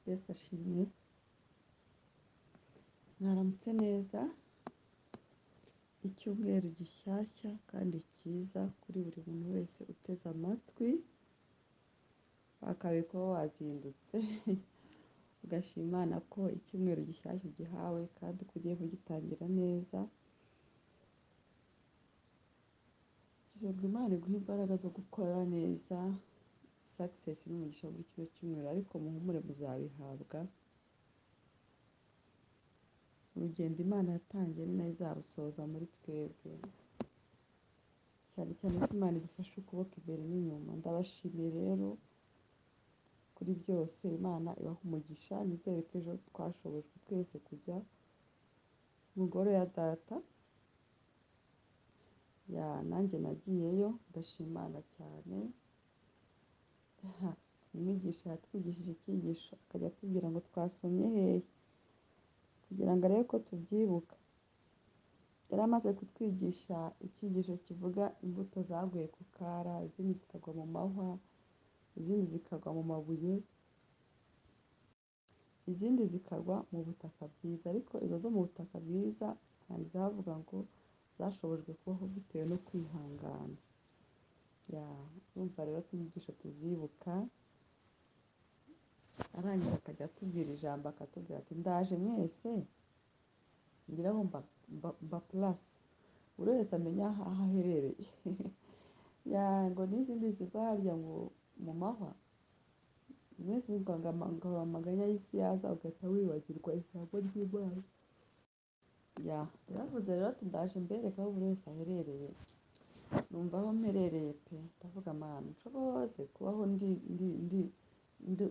Yesu ashimwe. Mwaramutse neza, icyumweru gishyashya kandi cyiza kuri buri muntu wese uteze amatwi, wakabaye kuba wazindutse ugashima Imana ko icyumweru gishyashya ugihawe kandi ko ugiye kugitangira neza, kugira ngo Imana iguhe imbaraga zo gukora neza, success n'umugisha muri kino cyumweru, ariko muhumure muzabihabwa. Urugendo Imana yatangiye ni nayo izarusoza muri twebwe, cyane cyane ko Imana idufashe ukuboko imbere n'inyuma. Ndabashimiye rero kuri byose, Imana ibaha umugisha. Nizere ko ejo twashobojwe twese kujya mu ngoro ya data, ya nanjye nagiyeyo, ndashima Imana cyane. Umwigisha yatwigishije icyigisho akajya atubwira ngo twasomye hehe, kugira ngo arebe ko tubyibuka. Yari amaze kutwigisha icyigisho kivuga imbuto zaguye ku kara, izindi zikagwa mu mahwa, izindi zikagwa mu mabuye, izindi zikagwa mu butaka bwiza. Ariko izo zo mu butaka bwiza handitse havuga ngo zashobojwe kubaho bitewe no kwihangana. Ya, urumva rero ko inyigisho tuzibuka. Arangije akajya atubwira ijambo, akatubwira ati ndaje mwese ngiraho mba purasi, buri wese amenya aho aherereye. Ya, ngo n'izindi ziva harya ngo mu mahwa, zimwe zivugwa ngo amaganya y'isi yaza ugahita wibagirwa ijambo ry'Imana. Ya, yaravuze rero ati ndaje mbereke aho buri wese aherereye. Numva aho mperereye pe, ndavuga Mana nshoboze kubaho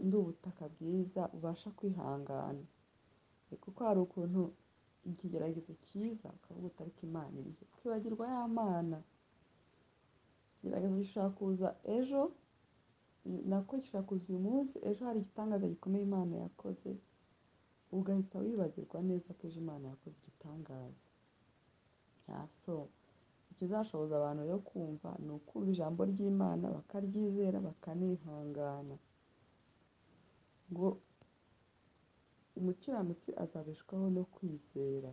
ndi ubutaka bwiza ubasha kwihangana. Kuko hari ukuntu ikigeragezo cyiza ukavuga uti ariko Imana irihe, ukibagirwa ya Mana. Ikigeragezo gishobora kuza ejo, nako gishobora kuza uyu munsi, ejo hari igitangaza gikomeye Imana yakoze, ugahita wibagirwa neza ko ejo Imana yakoze igitangaza. So ikizashoboza abantu rero kumva ni ukumva ijambo ry'Imana bakaryizera bakanihangana. Ngo umukiranutsi azabeshwaho no kwizera.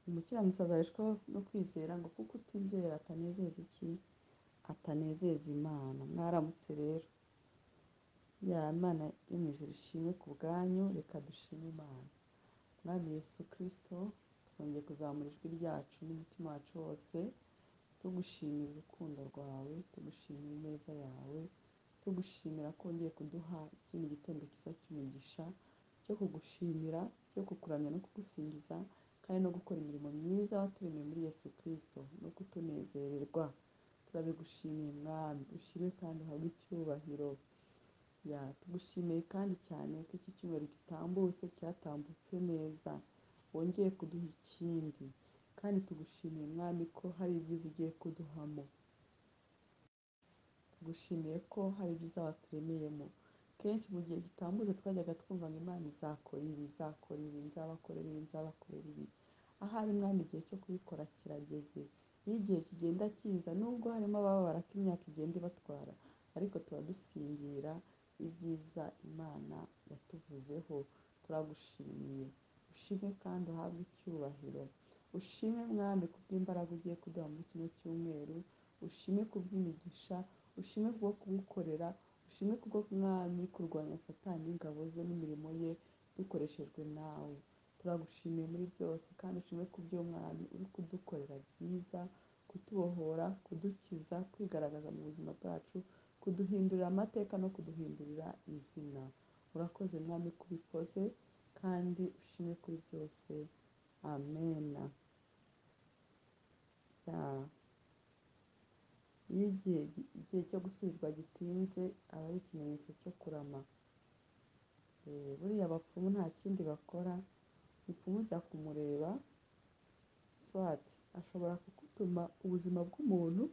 Umukiranutsi azabeshwaho no kwizera, ngo kuko utizera atanezeza iki? Atanezeza Imana. Mwaramutse rero. Ya Imana yo mu ijuru ishimwe ku bwanyu, reka dushime Imana. Mwami Yesu Kristo, twongeye kuzamura ijwi ryacu n'umutima wacu wose, tugushimira urukundo rwawe, tugushimira ineza yawe, tugushimira ko wongeye kuduha ikindi gitondo cyiza cy'umugisha, cyo kugushimira, cyo kukuramya no kugusingiza, kandi no gukora imirimo myiza waturemeye muri Yesu Kristo, no kutunezererwa. Turabigushimiye Mwami, ushime kandi uhabwe icyubahiro. Ya, tugushimiye kandi cyane ko iki cyumweru gitambutse, cyatambutse neza, wongeye kuduha ikindi, kandi tugushimiye Mwami ko hari ibyiza ugiye kuduhamo. Tugushimiye ko hari ibyiza waturemeyemo. Kenshi mu gihe gitambutse twajyaga twumva ngo Imana izakora ibi, izakora ibi, nzabakorera ibi, nzabakorera ibi. Ahari Mwami igihe cyo kubikora kirageze. Iyo igihe kigenda kiza, nubwo harimo abababara ko imyaka igenda ibatwara, ariko tuba dusingira ibyiza Imana yatuvuzeho. Turagushimiye, ushime kandi uhabwe icyubahiro. Ushime Mwami kubw'imbaraga ugiye kuduha muri kino cyumweru, ushime kubw'imigisha, ushime kubwo kugukorera, ushime kubwo Mwami kurwanya Satani n'ingabo ze n'imirimo ye dukoreshejwe nawe. Turagushimiye muri byose kandi ushime ku byo Mwami uri kudukorera byiza, kutubohora, kudukiza, kwigaragaza mu buzima bwacu, kuduhindurira amateka no kuduhindurira izina. Urakoze Mwami ko ubikoze kandi ushime kuri byose. Amen. Ya. Iyo igihe cyo gusubizwa gitinze aba ari ikimenyetso cyo kurama. Buriya abapfumu nta kindi bakora, umupfumu ujya kumureba swat ashobora kugutuma ubuzima bw'umuntu,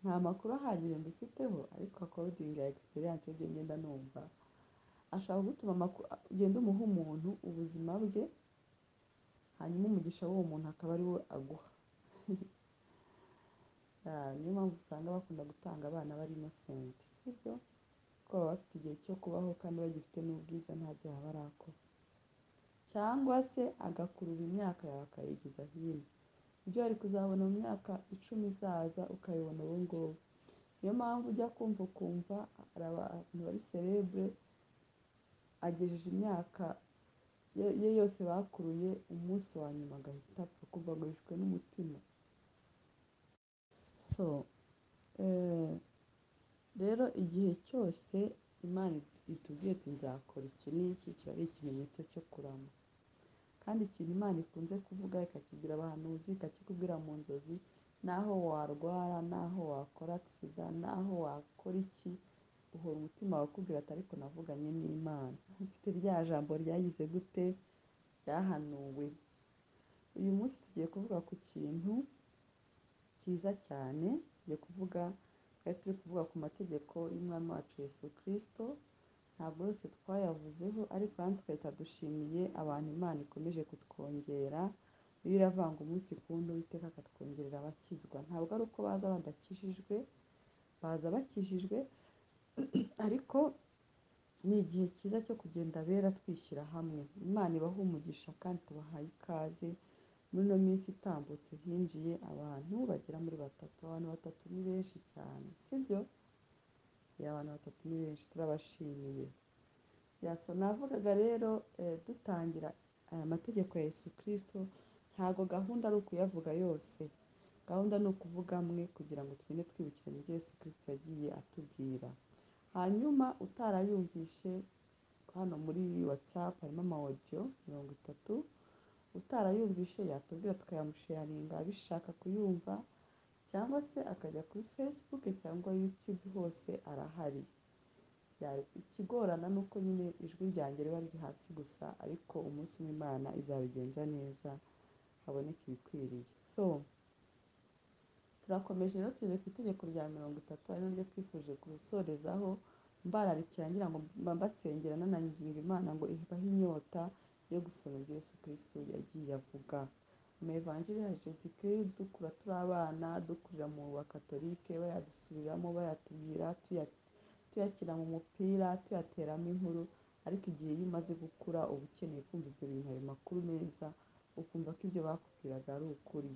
nta makuru ahagije mbifiteho, ariko according ya experience y'ibyo ngenda numva, ashobora kugutuma amakuru, ugenda umuha umuntu ubuzima bwe, hanyuma umugisha w'uwo muntu akaba ari we aguha. Niyo mpamvu usanga bakunda gutanga abana bari innocent, sibyo? Kuko baba bafite igihe cyo kubaho kandi bagifite n'ubwiza nta byaha barakora, cyangwa se agakurura imyaka yawe akayigiza hino, ibyo wari kuzabona mu myaka 10 izaza ukabibona ubu ngubu. Niyo mpamvu ujya kumva ukumva hari abantu bari celebre agejeje imyaka ye yose bakuruye, umunsi wa nyuma agahita apfa, kumva ngo yishwe n'umutima. Rero igihe cyose Imana itubwiye ati nzakora iki n'iki, kiba ari ikimenyetso cyo kurama. Kandi ikintu Imana ikunze kuvuga ikakibwira abahanuzi, ikakikubwira mu nzozi, naho warwara, naho wakora agisida, naho wakora iki, uhora umutima wawe ukubwira ati ariko navuganye n'Imana, mfite rya jambo ryagize gute, ryahanuwe. Uyu munsi tugiye kuvuga ku kintu cyiza cyane, tugiye kuvuga, twari turi kuvuga ku mategeko y'Umwami wacu Yesu Kristo, ntabwo yose twayavuzeho, ariko kandi tugahita dushimiye abantu Imana ikomeje kutwongera. Bibiliya iravanga umunsi ku wundi, Uwiteka akatwongerera abakizwa. Ntabwo ari uko baza badakijijwe, baza bakijijwe, ariko ni igihe cyiza cyo kugenda bera twishyira hamwe. Imana ibaha umugisha kandi tubahaye ikaze. Muri ino minsi itambutse hinjiye abantu bagera muri 3. Abantu 3 ni benshi cyane, sibyo? Ya, abantu 3 ni benshi, turabashimiye. Navugaga rero dutangira aya mategeko ya Yesu Kristo, ntago gahunda ari ukuyavuga yose. Gahunda ni ukuvuga amwe kugira ngo tugende twibukiranye ibyo Yesu Kristo yagiye atubwira. Hanyuma utarayumvishe, hano muri WhatsApp harimo ama audio 30, utarayumvishe yatubwira tukayamusharinga abishaka kuyumva, cyangwa se akajya kuri Facebook cyangwa YouTube, hose arahari. Ikigorana ni uko nyine ijwi ryanjye riba riri hasi gusa, ariko umunsi umwe Imana izabigenza neza haboneke ibikwiriye. Turakomeje rero, tugeze ku itegeko rya 30, ari naryo twifuje gusorezaho. Mbararikira ngira ngo mbasengera nananginga Imana ngo ibahe inyota yo gusoma ibyo Yesu Kristo yagiye avuga. Mu Evanjiri ya Yesu Kristo dukura turi abana, dukurira mu bakatolike, bayadusubiramo, bayatubwira, tuyakina mu mupira, tuyateramo inkuru, ariko igihe iyo umaze gukura uba ukeneye kumva ibyo bintu, ayo makuru meza, ukumva ko ibyo bakubwiraga ari ukuri.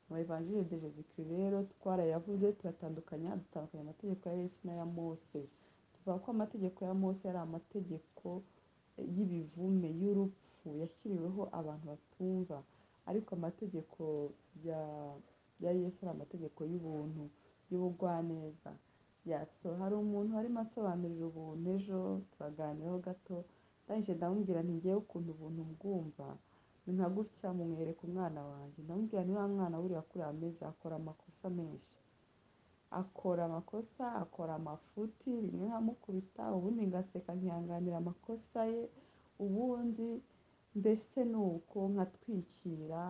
Mu Evanjiri de Yesu Kristo rero twarayavuze, tuyatandukanya, dutandukanya amategeko ya Yesu n'aya Mose. Tuvuga ko amategeko ya Mose yari amategeko y'ibivume, y'urupfu, yashyiriweho abantu batumva, ariko amategeko ya Yesu ari amategeko y'ubuntu, y'ubugwaneza. Hari umuntu arimo asobanurira ubuntu ejo, turaganiraho gato, ndangije ndamubwira nti ngewe ukuntu ubuntu mbwumva ni nka gutya, mumwereka umwana wanjye, ndamubwira nti wa mwana buriya kuriya ameze, akora amakosa menshi, akora amakosa, akora amafuti, rimwe nkamukubita, ubundi ngaseka nkihanganira amakosa ye, ubundi mbese ni uko nkatwikira,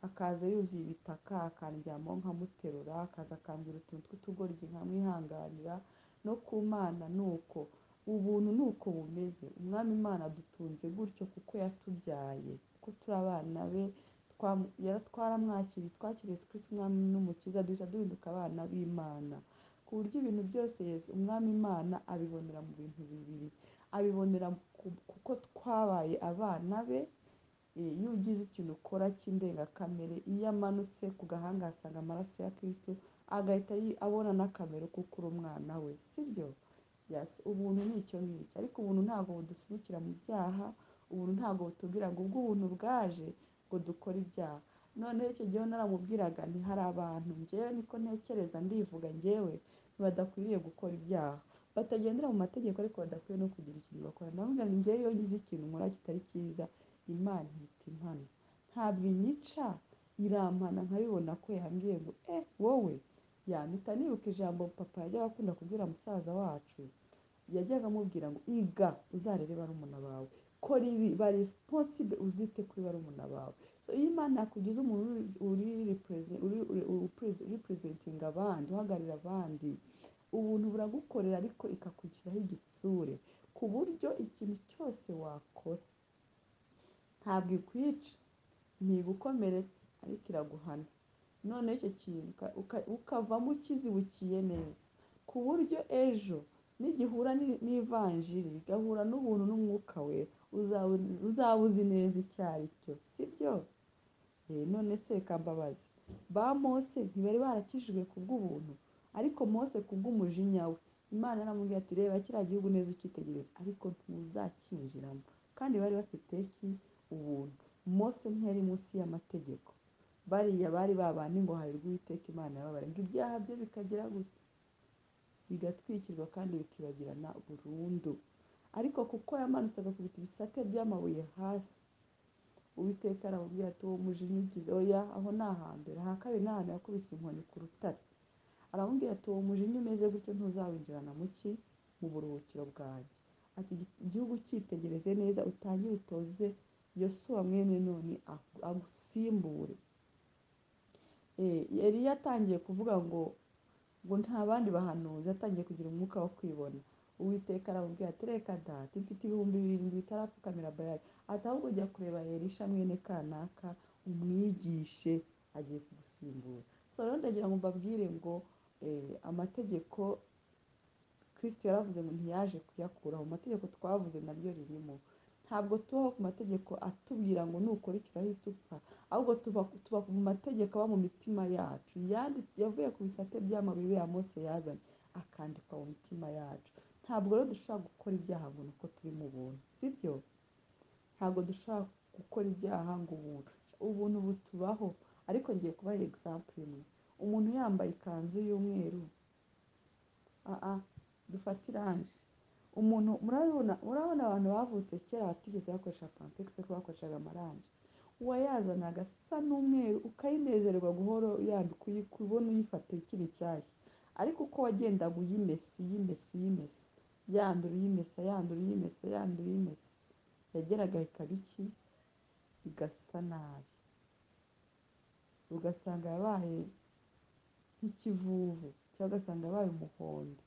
akaza yuzuye ibitaka, akandyamaho nkamuterura, akaza akambwira utuntu tw'utugoryi nkamwihanganira. No ku Mana ni uko, ubuntu ni uko bumeze. Umwami Imana adutunze gutyo kuko yatubyaye, kuko turi abana be, twaramwakiriye, twakiriye Yesu Kristo Umwami n'Umukiza, duhita duhinduka abana b'Imana. Ku buryo ibintu byose Yesu Umwami Imana abibonera mu bintu bibiri, abibonera kuko twabaye abana be. Iyo ugize ikintu ukora cy'indengakamere, iyo amanutse ku gahanga asanga amaraso ya Kristo, agahita abona n'akamero kuko uri umwana we, sibyo? Ubuntu ni icyo ngicyo, ariko ubuntu ntabwo budusunikira mu byaha, ubuntu ntabwo butubwira ngo ubwo ubuntu bwaje ngo dukore ibyaha. Noneho icyo gihe naramubwiraga nti hari abantu, njyewe niko ntekereza, ndivuga njyewe, badakwiriye gukora ibyaha, batagendera mu mategeko, ariko badakwiye no kugira ikintu bakora. Ndamubwira nti njyewe iyo ngize ikintu nkora kitari cyiza, Imana ihita impana, ntabwo inyica, irampana, nkabibona ko yambwiye ngo wowe. Yampita nibuka ijambo papa yajyaga akunda kubwira musaza wacu, yajyaga amubwira ngo iga uzarere barumuna bawe, kora ibi, ba responsible, uzite kuri barumuna bawe. Iyo Imana yakugize umuntu uri representing abandi, uhagararira abandi, ubuntu buragukorera, ariko ikakugiraho igitsure, ku buryo ikintu cyose wakora ntabwo ikwica, ntigukomeretsa, ariko iraguhana. Noneho icyo kintu ukavamo ukizibukiye neza, ku buryo ejo Nigihura n'ivanjiri, igahura n'ubuntu n'umwuka we, uzaba uzi neza icyo ari cyo, sibyo? None se kambabazi, ba Mose ntibari barakijijwe kubw'ubuntu, ariko Mose kubw'umujinya we Imana aramubwira ati reba kiriya gihugu neza ukitegereza, ariko ntuzakinjiramo. Kandi bari bafite ki? Ubuntu. Mose ntiyari munsi y'amategeko. Bariya bari babandi ngo hahirwe Uwiteka Imana yababare, ngo ibyaha bye bikagera gute? Bigatwikirwa kandi bikibagirana burundu. Ariko kuko yamanutse agakubita ibisate by'amabuye hasi, Uwiteka aramubwira ati uwo mujinya ugize, oya, aho ni ahambere. Aha kabiri ni ahantu yakubise inkoni ku rutare. Aramubwira ati uwo mujinya umeze gutyo ntuzawinjirana mu ki? Mu buruhukiro bwanjye. Ati igihugu cyitegereze neza, utangire utoze Yosuwa mwene Nuni agusimbure. Eliya atangiye kuvuga ngo nta bandi bahanuzi, atangiye kugira umwuka wo kwibona. Uwiteka aramubwira ati reka data, mfite 7000 bitarapfukamira Bayali. Ati ahubwo jya kureba Elisha mwene kanaka umwigishe, agiye kugusimbura. So rero ndagira ngo mbabwire ngo amategeko Kristo yaravuze ngo ntiyaje kuyakuraho. Mu mategeko twavuze naryo ririmo. Ntabwo tubaho ku mategeko atubwira ngo nukora iki urahita upfa, ahubwo tuba mu mategeko aba mu mitima yacu. Yavuye ku bisate by'amabuye ya Mose yazanye, akandikwa mu mitima yacu. Ntabwo rero dushobora gukora ibyaha ngo nuko turi mu buntu, sibyo? Ntabwo dushobora gukora ibyaha ngo ubuntu, ubuntu butubaho. Ariko ngiye kubaha example imwe. Umuntu yambaye ikanzu y'umweru, dufate irangi. Umuntu murabona abantu bavutse kera batigeze bakoresha Pampex, ko bakoreshaga amarangi. Uwayazanaga asa n'umweru, ukayinezererwa guhora yambika, kubona uyifata ikiri nshyashya. Ariko uko wagendaga uyimesa, uyimesa, uyimesa, yandura uyimesa, yandura uyimesa, yandura uyimesa, yageraga ikaba iki? Igasa nabi, ugasanga yabaye nk'ikivuvu, cyangwa ugasanga yabaye umuhondo.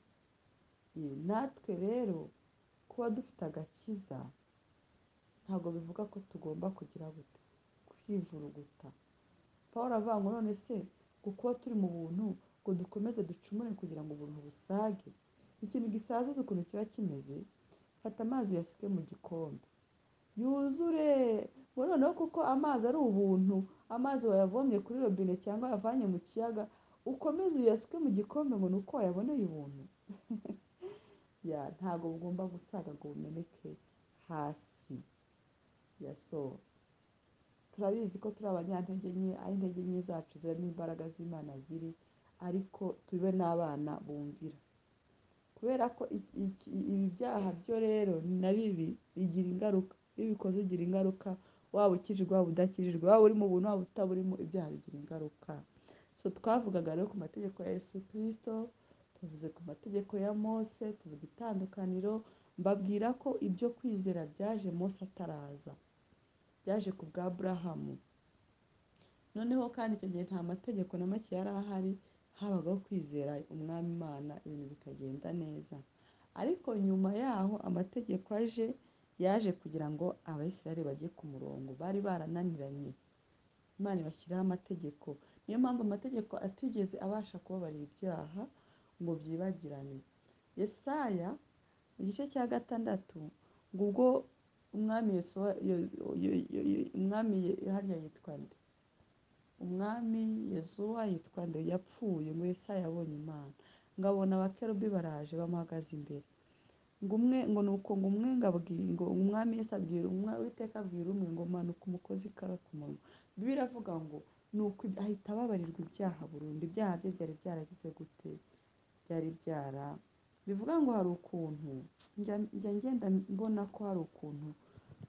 Natwe rero kuba dufite agakiza ntabwo bivuga ko tugomba kugira gute? Kwivuruguta. Paul avuga ngo none se ngo kuba turi mu buntu ngo dukomeze ducumure kugira ngo ubuntu busage. Ikintu gisazuza ukuntu kiba kimeze, fata amazi uyasuke mu gikombe yuzure, ngo noneho kuko amazi ari ubuntu, amazi wayavomye kuri robine cyangwa wayavanye mu kiyaga, ukomeze uyasuke mu gikombe ngo ni uko wayaboneye ubuntu. Ya, ntabwo bugomba gusaga ngo bumeneke hasi. Ya, so turabizi ko turi abanyantege nke, aho intege nke zacu ziri n'imbaraga z'Imana ziri, ariko tube n'abana bumvira. Kubera ko ibi byaha byo rero ni na bibi, bigira ingaruka. Iyo ubikoze ugira ingaruka, waba ukijijwe waba udakijijwe, waba uri mu buntu waba utaburimo, ibyaha bigira ingaruka. So twavugaga rero ku mategeko ya Yesu Kristo, tuvuze ku mategeko ya Mose, tuvuga itandukaniro, mbabwira ko ibyo kwizera byaje Mose ataraza, byaje ku bwa Aburahamu. Noneho kandi icyo gihe nta mategeko na make yari ahari, habagaho kwizera Umwami Imana, ibintu bikagenda neza. Ariko nyuma yaho amategeko aje, yaje kugira ngo Abayisiraheli bajye ku murongo, bari barananiranye. Imana ibashyiraho amategeko. Niyo mpamvu amategeko atigeze abasha kubabarira ibyaha ngo byibagirane. Yesaya mu gice cya 6, ngo ubwo umwami Yesu, umwami harya yitwa nde? Umwami Yosuwa yitwa nde? Yapfuye, ngo Yesaya yabonye Imana, ngo abona abakerubi baraje bamuhagaze imbere. Ngo umwe, ngo nuko ngo umwe ngo abwira, ngo umwami Yesu abwira umwe, Uwiteka abwira umwe ngo manuka umukozi ikara ku munwa. Bibiliya iravuga ngo nuko ahita ababarirwa ibyaha burundu. Ibyaha bye byari byaragize gute? Byari byara. Bivuga ngo hari ukuntu njya ngenda mbona ko hari ukuntu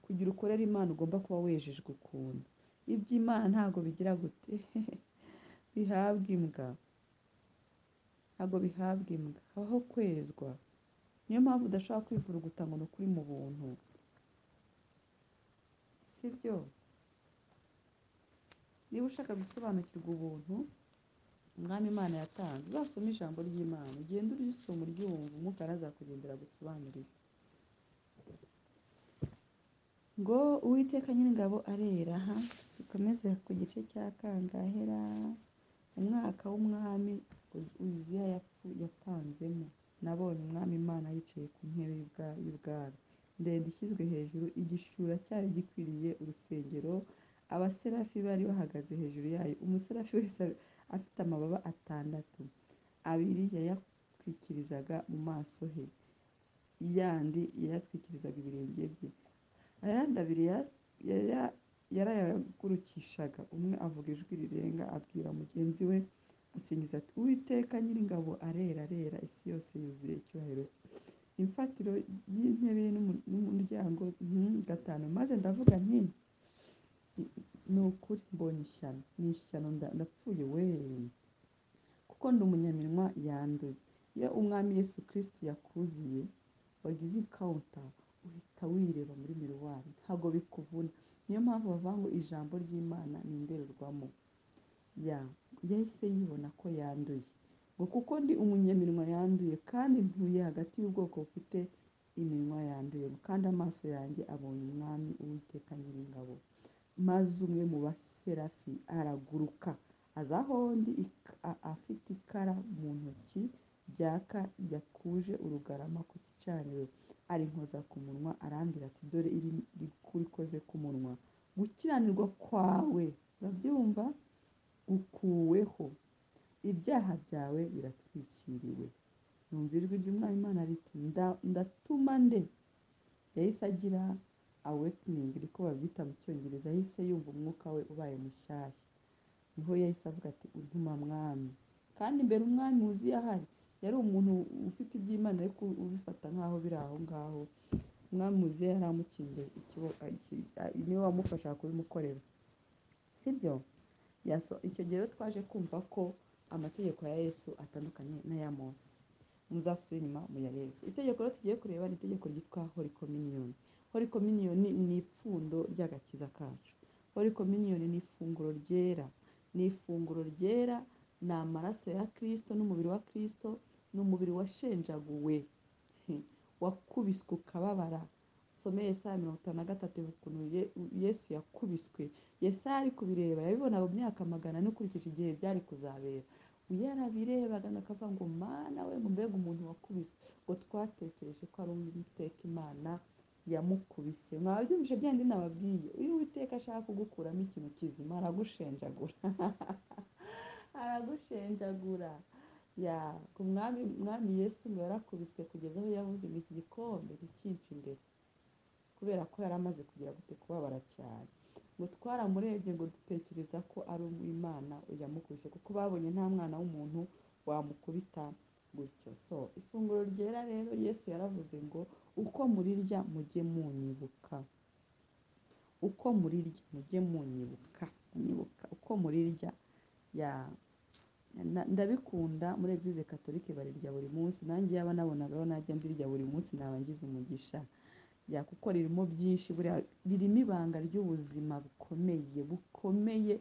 kugira ukorere Imana ugomba kuba wejejwe ukuntu. Iby'Imana ntabwo bigira gute? Bihabwa imbwa. Ntabwo bihabwa imbwa. Habaho kwezwa. Niyo mpamvu udashobora kwivuruguta ngo ni ukuri mu buntu. Sibyo? Niba ushaka gusobanukirwa ubuntu Umwami Imana yatanze, uzasome ijambo ry'Imana, ugende urisoma uryumva, Umwuka arazakugendera agusobanurire. Ngo Uwiteka Nyiringabo arera. Ha, dukomeze ku gice cya kangahera, umwaka w'umwami Uziya yatanzemo. Nabonye Umwami Imana yicaye ku ntebe y'ubwami ndende ishyizwe hejuru, igishura cyayo gikwiriye urusengero. Abaserafi bari bahagaze hejuru yayo, umuserafi wese afite amababa atandatu, abiri yayatwikirizaga mu maso he, yandi yayatwikirizaga ibirenge bye, ayandi abiri yarayagurukishaga. Umwe avuga ijwi rirenga abwira mugenzi we asingiza ati: Uwiteka Nyiringabo arera, arera, isi yose yuzuye icyubahiro cye. Imfatiro y'intebe n'umuryango. 5. Maze ndavuga nti: Ni ukuri mbonye ishyano, ni ishyano, ndapfuye we, kuko ndi umunyaminwa yanduye. Iyo Umwami Yesu Kristo yakuziye, wagize encounter, uhita wireba muri miruwari, ntabwo bikuvuna. Niyo mpamvu bavuga ngo ijambo ry'Imana ni indorerwamo. Yahise yibona ko yanduye, ngo kuko ndi umunyaminwa yanduye, kandi ntuye hagati y'ubwoko bufite iminwa yanduye, kandi amaso yanjye abonye Umwami Uwiteka Nyiringabo. Maze umwe mu baserafi araguruka aza aho ndi afite ikara mu ntoki ryaka yakuje urugarama ku gicaniro, arinkoza ku munwa, arambwira ati: Dore iri rikoze ku munwa, gukiranirwa kwawe, urabyumva, gukuweho, ibyaha byawe biratwikiriwe. Numva ijwi ry'Umwami Imana riti: Ndatuma nde? Yahise agira awakening, niko babyita mu Cyongereza. Yahise yumva umwuka we ubaye mushyashya, niho yahise avuga ati: Untuma Mwami. Kandi mbere Umwami wuzuye ahari yari umuntu ufite iby'Imana ariko ubifata nk'aho biri aho ngaho. Umwami wuzuye yari amukinze niwe wamufasha kubimukorera, sibyo? Icyo gihe rero twaje kumva ko amategeko ya Yesu atandukanye n'aya Mose. Muzasubire inyuma muyarebe. Itegeko rero tugiye kureba ni itegeko ryitwa Holy Communion. Holy Communion ni ipfundo ry'agakiza kacu. Holy Communion ni ifunguro ryera. Ni ifunguro ryera, ni amaraso ya Kristo n'umubiri wa Kristo, ni umubiri washenjaguwe, wakubiswe ukababara. Some Yesaya 53 ukuntu Yesu yakubiswe. Yesaya ari kubireba, yabibonaga mu myaka 400 ukurikije igihe byari kuzabera. Yarabirebaga akavuga ngo Mana we, ngo mbega umuntu wakubiswe, ngo twatekereje ko ari Uwiteka Imana yamukubise. Mwabyumvise bya bindi nababwiye, iyo Uwiteka ashaka kugukuramo ikintu kizima aragushenjagura. Aragushenjagura. Ku mwami Yesu ngo yarakubiswe kugeza aho yavuze ngo iki gikombe ntikince imbere, kubera ko yari amaze kugira gute, kubabara cyane. Ngo twaramurebye ngo dutekereza ko ari Imana yamukubise, kuko babonye nta mwana w'umuntu wamukubita gutyo. Ifunguro ryera rero Yesu yaravuze ngo uko murirya mujye munyibuka, uko murirya mujye munyibuka, munyibuka uko murirya. Ndabikunda muri Eglise Catholique barirya buri munsi, nanjye yaba nabonagaho najya ndirya buri munsi naba ngize umugisha. Kuko ririmo byinshi, buriya ririmo ibanga ry'ubuzima bukomeye, bukomeye.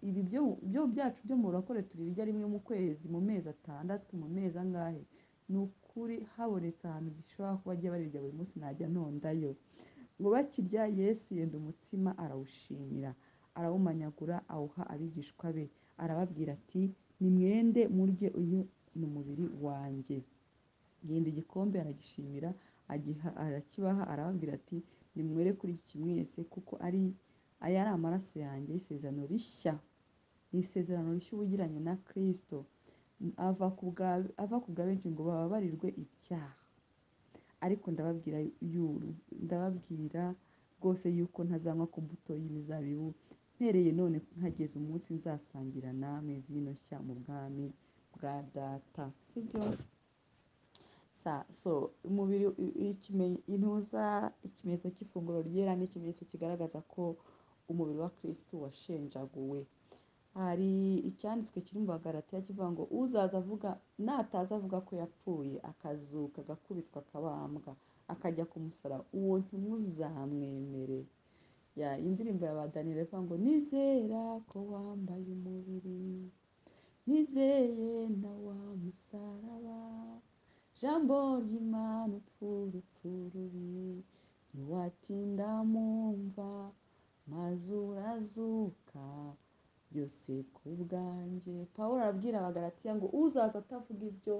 Ibi byo byacu byo mu burakore turirya rimwe mu kwezi, mu mezi 6, mu mezi angahe. Ni ukuri habonetse ahantu bishobora kuba bajya barirya buri munsi najya ntondayo. Ngo bakirya Yesu yenda umutsima arawushimira, arawumanyagura, awuha abigishwa be, arababwira ati: Nimwende murye, uyu ni umubiri wanjye. Yenda igikombe aragishimira, arakibaha, arababwira ati: Nimwere kuri iki mwese, kuko aya ari amaraso yanjye y'isezerano rishya. Ni isezerano rishya uba ugiranye na Kristo, ava ku bwa benshi ngo bababarirwe ibyaha. Ariko ndababwira rwose yuko ntazanywa ku mbuto y'imizabibu mpereye none nkageza umunsi nzasangira namwe vino nshya mu bwami bwa Data. Sibyo? Umubiri intuza ikimenyetso cy'ifunguro ryera ni ikimenyetso kigaragaza ko umubiri wa Kristo washenjaguwe. Hari icyanditswe kiri mu Bagalatiya kivuga ngo uzaza avuga, nataza avuga ko yapfuye, akazuka, agakubitwa, akabambwa, akajya ku musaraba, uwo ntimuzamwemere. Indirimbo ya ba Daniel ivuga ngo nizera ko wambaye umubiri, nizeye na wa musaraba, jambo ry'Imana upfa urupfu rubi, ntiwatinda mumva maze urazuka, byose ku bwanjye. Pawulo arabwira Abagalatiya ngo uzaza atavuga ibyo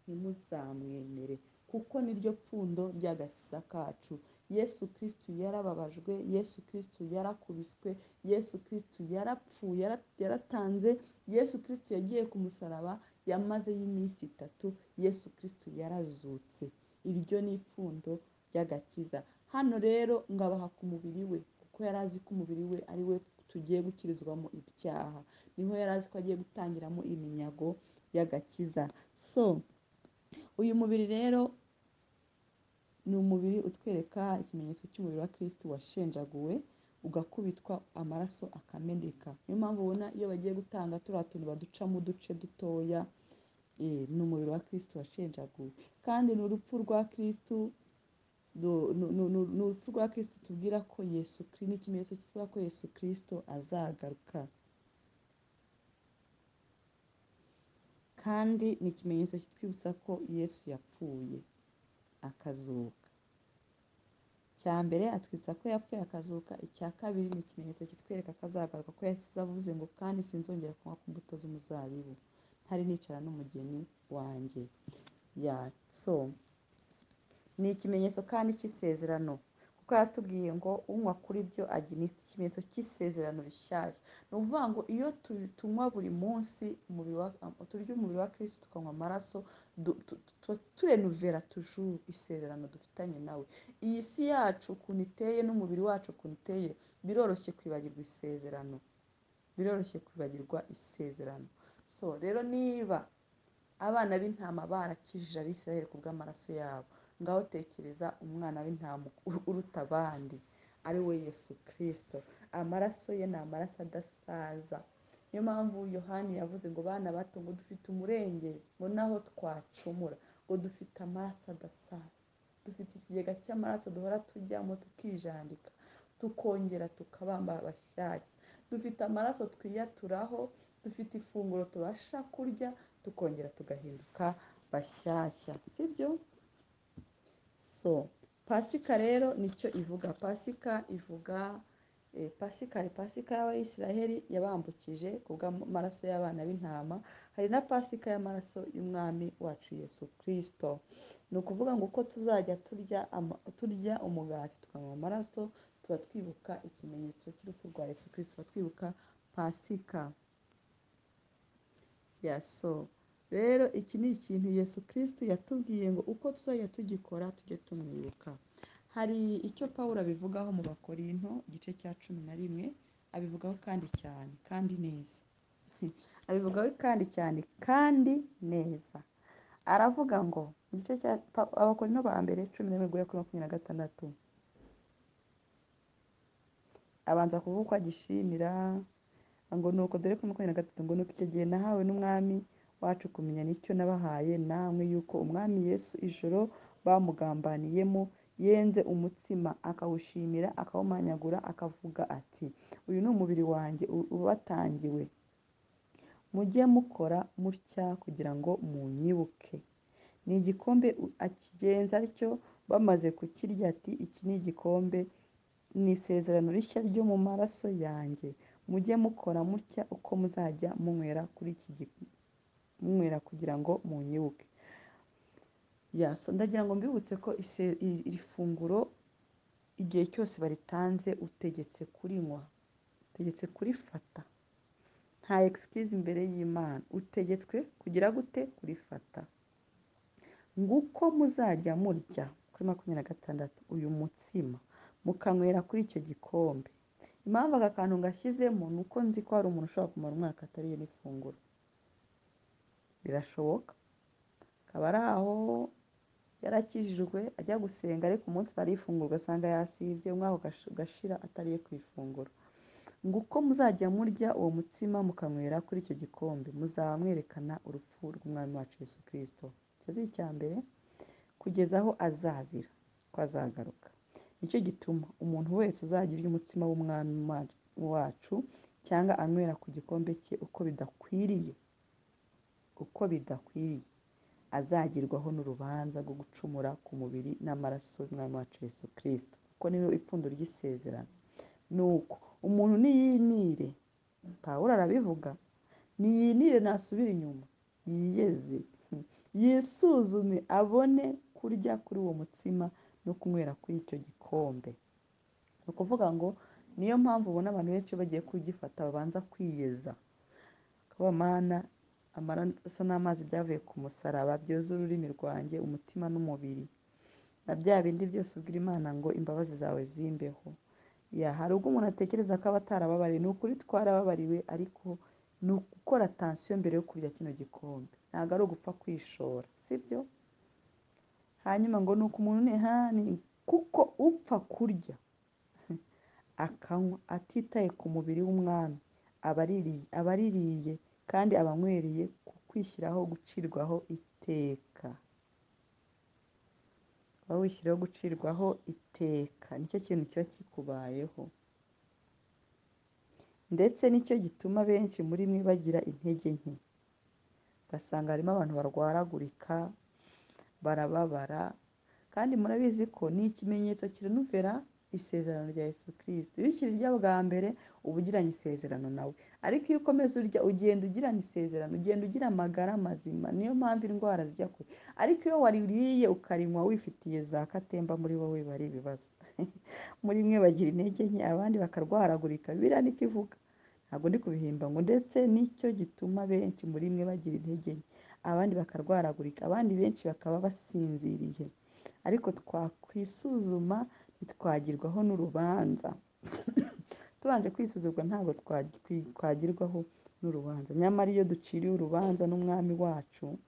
ntimuzamwemere, kuko niryo pfundo ry'agakiza kacu. Yesu Kristo yarababajwe, Yesu Kristo yarakubiswe, Yesu Kristo yarapfuye, yaratanze, Yesu Kristo yagiye ku musaraba, yamazeyo iminsi 3, Yesu Kristo yarazutse. Iryo ni ipfundo ry'agakiza. Hano rero ngabaha ku mubiri we, kuko yari azi ko umubiri we ari we tugiye gukirizwamo ibyaha, niho yari azi ko agiye gutangiramo iminyago y'agakiza. So uyu mubiri rero ni umubiri utwereka ikimenyetso cy'umubiri wa Kristo washenjaguwe, ugakubitwa amaraso akameneka. Niyo mpamvu ubona iyo bagiye gutanga turiya tuntu baducamo uduce dutoya, ni umubiri wa Kristo washenjaguwe. Kandi ni urupfu rwa Kristo, ni urupfu rwa Kristo tubwira ko Yesu Kristo, ni ikimenyetso kitubwira ko Yesu Kristo azagaruka. Kandi ni ikimenyetso kitwibutsa ko Yesu yapfuye akazuka. Icya mbere atwibutsa ko yapfuye akazuka, icya kabiri ni ikimenyetso kitwereka ko azagaruka, ko yasize avuze ngo kandi sinzongera kunywa ku mbuto z'umuzabibu ntari nicara n'umugeni wanjye. Ni ikimenyetso kandi cy'isezerano, kuko yatubwiye ngo unywa kuri byo agira ikimenyetso cy'isezerano rishyashya. Ni ukuvuga ngo iyo tunywa buri munsi turya umubiri wa Kristo tukanywa amaraso, turenuvera toujours isezerano dufitanye nawe. Iyi si yacu ukuntu iteye n'umubiri wacu ukuntu uteye, biroroshye kwibagirwa isezerano, biroroshye kwibagirwa isezerano. So rero niba abana b'intama barakijije Abisirayeli ku bw'amaraso yabo, ngaho tekereza umwana w'intama uruta abandi ari we Yesu Kristo. Amaraso ye ni amaraso adasaza. Niyo mpamvu Yohani yavuze ngo bana bato, ngo dufite umurengezi, ngo naho twacumura, ngo dufite amaraso adasaza, dufite ikigega cy'amaraso duhora tujyamo tukijandika, tukongera tukabamba bashyashya, dufite amaraso twiyaturaho, dufite ifunguro tubasha kurya, tukongera tugahinduka bashyashya, sibyo? So Pasika rero nicyo ivuga. Pasika ivuga, Pasika hari Pasika y'Abayisiraheli yabambukije ku bw'amaraso y'abana b'intama, hari na Pasika y'amaraso y'Umwami wacu Yesu Kristo. Ni ukuvuga ngo uko tuzajya turya umugati tukanywa amaraso, tuba twibuka ikimenyetso cy'urupfu rwa Yesu Kristo, tuba twibuka Pasika. Rero iki ni ikintu Yesu Kristo yatubwiye ngo uko tuzajya tugikora tujye tumwibuka. Hari icyo Pawulo abivugaho mu Bakorinto igice cya 11, abivugaho kandi cyane kandi neza. Abivugaho kandi cyane kandi neza. Aravuga ngo igice cya Abakorinto ba mbere 11 guhera kuri 26. Abanza kuvuga uko agishimira, ngo nuko dore kuri 23, ngo nuko icyo gihe nahawe n'Umwami wacu kumenya nicyo nabahaye namwe, yuko Umwami Yesu ijoro bamugambaniyemo yenze umutsima akawushimira akawumanyagura akavuga ati uyu ni umubiri wanjye ubatangiwe, mujye mukora mutya kugira ngo munyibuke. Ni igikombe akigenza atyo bamaze kukirya ati iki ni igikombe, ni isezerano rishya ryo mu maraso yanjye, mujye mukora mutya uko muzajya munywera kuri iki munywera kugira ngo munyibuke. Ndagira ngo mbibutse ko iri funguro igihe cyose baritanze utegetse kurinywa, utegetse kurifata, nta excuse imbere y'Imana, utegetswe kugira gute? Kurifata. Nguko muzajya murya kuri 26 uyu mutsima mukanywera kuri icyo gikombe. Impamvu aka kantu ngashyizemo ni uko nzi ko hari umuntu ushobora kumara umwaka atariye n'ifunguro, birashoboka, akaba ari aho yarakijijwe ajya gusenga, ariko umunsi bari ifunguro ugasanga yasibye, umwaka ugashira atariye ku ifunguro. Ngo uko muzajya murya uwo mutsima mukanywera kuri icyo gikombe, muzaba mwerekana urupfu rw'Umwami wacu Yesu Kristo. Icyo ni icya mbere, kugeza aho azazira ko azagaruka. Nicyo gituma umuntu wese uzajya urya umutsima w'Umwami wacu cyangwa anywera ku gikombe cye uko bidakwiriye, azagirwaho n'urubanza rwo gucumura ku mubiri n'amaraso y'Umwami wacu Yesu Kristo, kuko niwe ipfundo ry'isezerano. Nuko umuntu niyinire, Pawulo arabivuga, niyinire nasubira inyuma, yiyeze, Yisuzume abone kurya kuri uwo mutsima no kunywera kuri icyo gikombe. Ni ukuvuga ngo niyo mpamvu ubona abantu benshi bagiye kugifata babanza kwiyeza. Kuba Mana, amaraso n'amazi byavuye ku musaraba byoza ururimi rwanjye, umutima n'umubiri, na bya bindi byose ubwira Imana ngo imbabazi zawe zimbeho. Hari ubwo umuntu atekereza ko aba atarababariwe, ni ukuri twarababariwe, ariko ni ugukora tansiyo mbere yo kurya kino gikombe, ntabwo ari ugupfa kwishora, sibyo? Hanyuma ngo ni uko umuntu ni kuko upfa kurya akanywa atitaye ku mubiri w'umwami, aba aririye kandi aba anywereye ku kwishyiraho gucirwaho iteka. Uba wishyiraho gucirwaho iteka, nicyo kintu kiba kikubayeho. Ndetse nicyo gituma benshi muri mwe bagira intege nke, ugasanga harimo abantu barwaragurika, barababara, kandi murabizi ko ni ikimenyetso kirenuvera isezerano rya Yesu Kristo. Iyo ukirirya bwa mbere uba ugiranye isezerano nawe, ariko iyo ukomeza urya ugenda ugirana isezerano, ugenda ugira amagara mazima. Niyo mpamvu indwara zijya kure. Ariko iyo waririye ukarinywa wifitiye za katemba muri wowe, biba ari ibibazo. Muri mwe bagira intege nke, abandi bakarwaragurika. Bibiliya niko ivuga, ntabwo ndi kubihimba, ngo ndetse nicyo gituma benshi muri mwe bagira intege nke, abandi bakarwaragurika, abandi benshi bakaba basinziriye. Ariko twakwisuzuma ntitwagirwaho n'urubanza. Tubanje kwisuzugura ntabwo twagirwaho n'urubanza. Nyamara iyo duciriwe urubanza n'umwami wacu,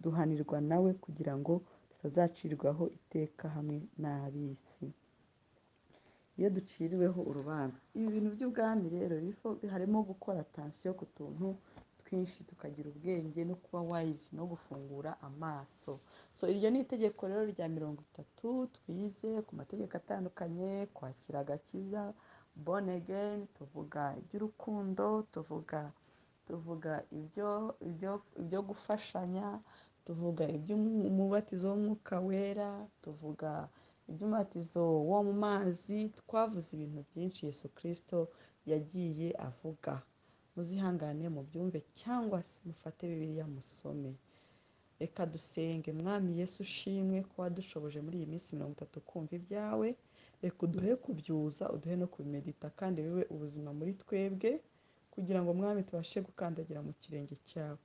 duhanirwa nawe kugira ngo tutazacirwaho iteka hamwe n'ab'isi. Iyo duciriweho urubanza, ibi bintu by'ubwami rero harimo gukora tansiyo ku tuntu twinshi, tukagira ubwenge no kuba wise no gufungura amaso. Iryo ni itegeko rero rya 30 twize ku mategeko atandukanye, kwakira agakiza, born again, tuvuga iby'urukundo, tuvuga ibyo gufashanya, tuvuga iby'umubatizo w'umwuka wera, tuvuga iby'umubatizo wo mu mazi. Twavuze ibintu byinshi Yesu Kristo yagiye avuga. Muzihangane mubyumve cyangwa se mufate Bibiliya musome. Reka dusenge. Mwami Yesu ushimwe ko wadushoboje muri iyi minsi 30 kumva ibyawe. Reka uduhe kubyuza, uduhe no kubimedita, kandi bibe ubuzima muri twebwe, kugira ngo Mwami tubashe gukandagira mu kirenge cyawe.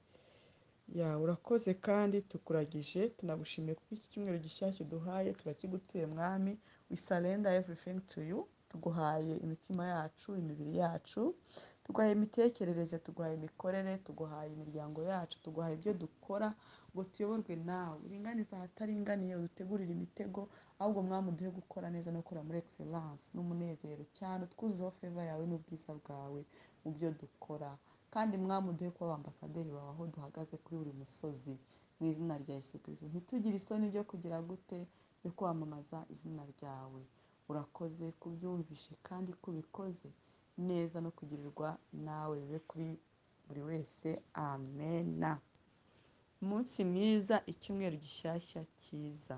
Urakoze kandi tukuragije, tunagushimiye kuko iki cyumweru gishyashya uduhaye, turakigutuye Mwami. We surrender everything to you. Tuguhaye imitima yacu, imibiri yacu, tuguhaye imitekerereze, tuguhaye imikorere, tuguhaye imiryango yacu, tuguhaye ibyo dukora ngo tuyoborwe nawe. Uringanize ahataringaniye, udutegurire imitego, ahubwo Mwami uduhe gukora neza no gukora muri excellence n'umunezero cyane, utwuzuzeho favor yawe n'ubwiza bwawe mu byo dukora. Kandi Mwami uduhe kuba ambasaderi bawe aho duhagaze kuri buri musozi, mu izina rya Yesu Kristo. Ntitugire isoni ryo kugira gute, ryo kwamamaza izina ryawe. Urakoze kubyumvishe kandi kubikoze neza no kugirirwa nawe bibe kuri buri wese. Amena. Umunsi mwiza, icyumweru gishyashya cyiza.